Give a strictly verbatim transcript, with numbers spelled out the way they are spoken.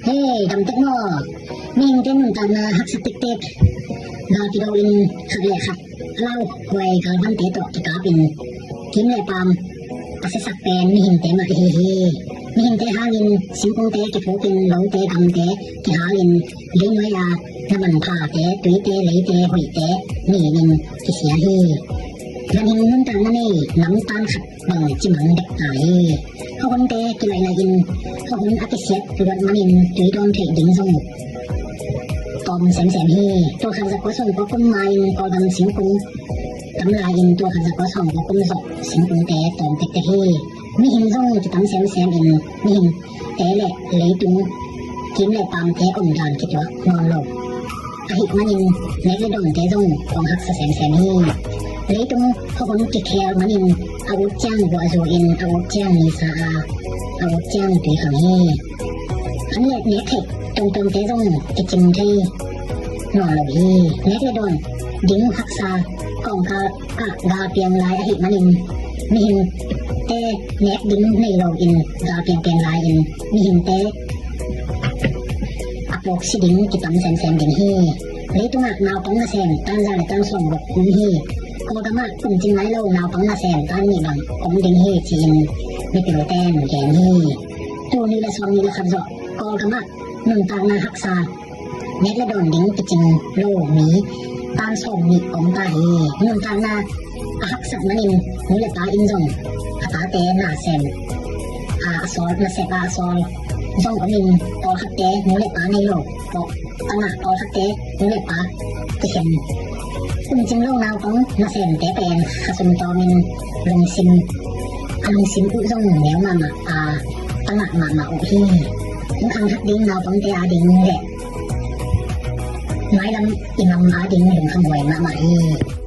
Hei, dam tek maw? Mihingte nuntakna haksa tektek. Gal kido in khat le khat a lauhuai galvante tawh kikapin kim le paam a siasak pen mihingte mah ahi hi. Mihingte hangin singkungte kiphukin, lote gamte kihalin, leinuai-a na manphate, tuite leite huihte ninin kisia hi. Ganhing nuntakna nei namtan khat bang cimang dek ta hi. Khuahunte kilailai in, khuahun a kisiat luat manin tui dawn theih ding zong tawm semsem hi. Tul khat za kua sawm kua kum ma-in Kawlgam singkung tam lai-in tul khat za kua sawm kua kum zawh singkungte tawm tektek hi. Mihing zong kitam semsem in, mihingte le leitung, kim le paamte omdan kituak nawn lo ahih manin nek le dawnte zong kong haksa semsem hi. Leitung khuahun kikhel manin a ut ciang guahzu in, a ut ciang nisa a, a ut ciang tui khang hi. An le nek theih tuamtuamte zong kicing thei nawn lo hi. Nek le dawn ding haksa kawngkal ah gal piang lai ahih manin mihingte nek ding nei lo in gal piang piang lai-in mihingte a puak si ding kitam semsem ding hi. Leitungah naupang nasem tan za le tan sawm bawk um hi. Kawlgamah kum cing nai lo naupang nasem tan nih bang om ding hi ci-in mipilten gen hi. Tul nih le sawm nih le khat zawh Kawlgamah nuntakna haksa nek le dawn ding kicing lo mi tan sawm nih om ta hi. Nuntakna a haksak manin nu le pa in zong a tate nasem a, a sawl, nasep a, a sawl zong om in, pawlkhatte nu le pa nei lo, pawl, tangah pawlkhatte nu le pa kikhen. Kum cing lo naupang nasemte pen khasum tawmin lungsim, a lungsim uh zong neu mahmah a, tangah mahmah uh hi. Hong khangthak ding naupangte ading le mailam imam ading lungkham huai mahmah hi.